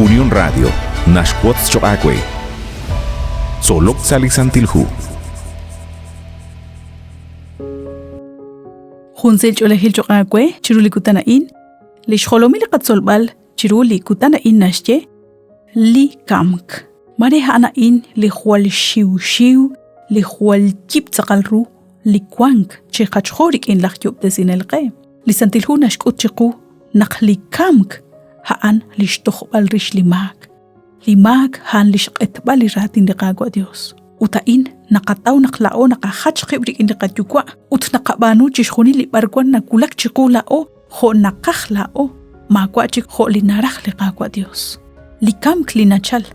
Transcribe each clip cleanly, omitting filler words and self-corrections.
Unión Radio naxwotz choq' aawe. Tzolok sa' li Santil Hu. Jun sahil ch'oolejil choq' aawe chiru li kutan a'in, li xjolomil li qatzolb'al chiru li kutan a'in naxye li kamk. Mare a'an a'in li jwal xiwxiw, li jwal yib' tz'aqal ru li wank chi jachjo rik'in laj Yob'tesinel qe. Li Santil Hu naxk'ut chiqu naq li kamk a'an li xtojb'al rix li maak. Li maak a'an li xq'etb'al li raatin li Qaawa' Dios. Ut a'in naqataw naq laa'o naqajach qib' rik'in li qaYuwa' ut naqab'aanu chixjunil li b'arwan nawulak chiqu laa'o jo' naqaj laa'o, maawa' chik jo' li naraj li Qaawa' Dios. Li kamk li nachal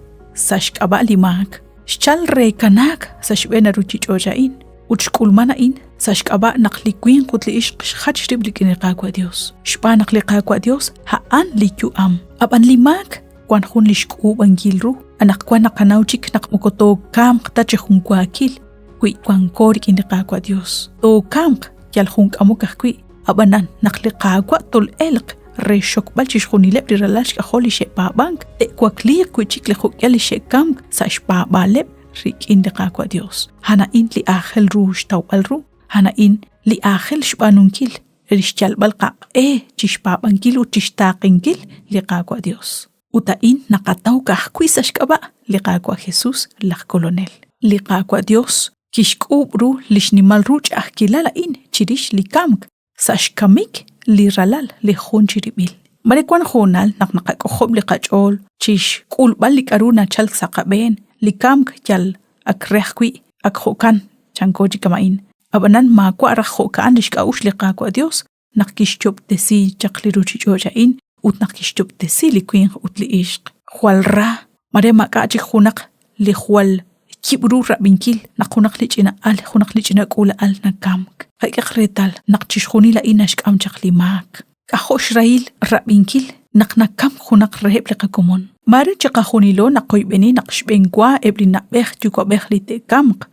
sa' xk'ab'a' li maak xchal re kanaak sa' xb'een a ruchich'och' a'in, ut xk'ulman a'in sa' xk'ab'a' naq li winq ut li ixq xjach rib' rik'in li Qaawa' Dios, xb'aan naq li Qaawa' Dios a'an li yu'am. Ab'an li maak wan jun li xk'uub'ankil ru, anaqwan naqanaw chik naq moko tookamq ta chi junwaakil wi wanko rik'in li Qaawa' Dios. Tookamq yal jun k'amok ajwi', ab'anan naq li Qaawa' tol'elq re xxokb'al chixjunileb' li ralal xk'ajol li xe'paab'ank, te'wakliiq wi' chik li jo'k'ihal li xe'kamk sa' xpaab'aaleb' rik'in li Qaawa' Dios. A'an a'in li aajel ru xtawb'al ru, a'an a'in li aajel xb'aanunkil re xyalb'al qaq'e chi xpaab'ankil ut chi xtaaqenkil li Qaawa' Dios. Ut a'in naqataw ka'ajwi' sa' xk'ab'a' li Qaawa' Jesus laj Kolonel. Li Qaawa' Dios kixk'uub' ru li xnimal ru ch'a'ajkilal a'in chirix li kamk sa' xkamik li Ralal li jun chirib'il. Mare wank hoonal naq naqak'ojob' li qach'ool chi xk'ulb'al li k'aru nachalk sa' qab'een, li kamk yal ak re ajwi' ak jo'kan, chanko chi kama'in. Ab'anan maawa' raj jo'ka'an li xk'a'uxl li Qaawa' Yos naq kixyob'tesi chaq li ruuchich'och' a'in ut naq kixyob'tesi li winq ut li ixq. Jwal ra, mare maak'a' chik junaq li jwal yib' ru rab'inkil naq junaq li ch'ina al, junaq li ch'ina k'uula'al nakamk. Qak'ehaq reetal naq chixjunil a'in naxk'am chaq li maak. K'ajo' xrahil rab'inkil naq nakamk junaq reheb' li qakomon. Maare chiqajunilo naqoyb'eni naq xb'eenwa eb' li na'b'ej yuwa'b'ej li te'kamq,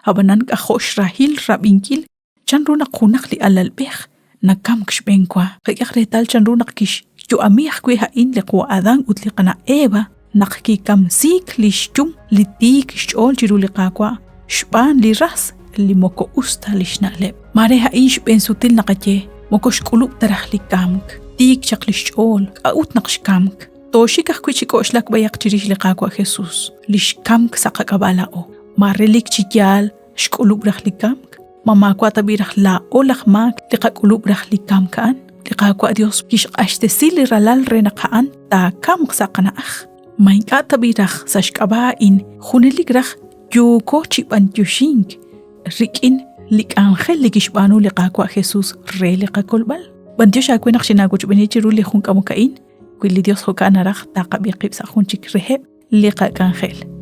Ab'anan k'ajo' xrahil rab'inkil chanru naq junaq li alalb'ej nakamk xb'eenwa. Qak'ehaq reetal chanru naq kixyu'ami ajwi' a'in li qawa' Adán ut li qana' Eva naq kikamsiik li xyum li tiik xch'ool chiru li Qaawa' xb'aan li ras li moko us ta li xna'leb'. Maare a'in xb'een sutil naqaye moko xk'ulub' ta raj li kamk, tiik chaq li xch'ool, k'a'ut naq xkamk? Tooxik ajwi' chi k'oxlak b'ayaq chirix li Qaawa' Jesús, li xkamk sa' qak'ab'a' laa'o. Ma relik chi yaal xk'ulub' raj li kamk? Ma maawa' tab'i' raj laa'o laj maak li qak'ulub' raj li kamk a'an? Li Qaawa' Dios kixq'axtesi li Ralal re naq a'an taakamq sa' qana'aj. Ma ink'a' tab'i' raj sa' xk'ab'a' a'in junelik raj yooko chi b'antioxink rik'in li k'anjel li kixb'aanu li Qaawa' Jesus re li qakolb'al? B'antiox aawe naq xinaawochb'eeni chiru li jun k'amok a'in. Wi li Dios jo'kan naraj, taqab'i qib' sa' jun chik reheb' li qak'anjel.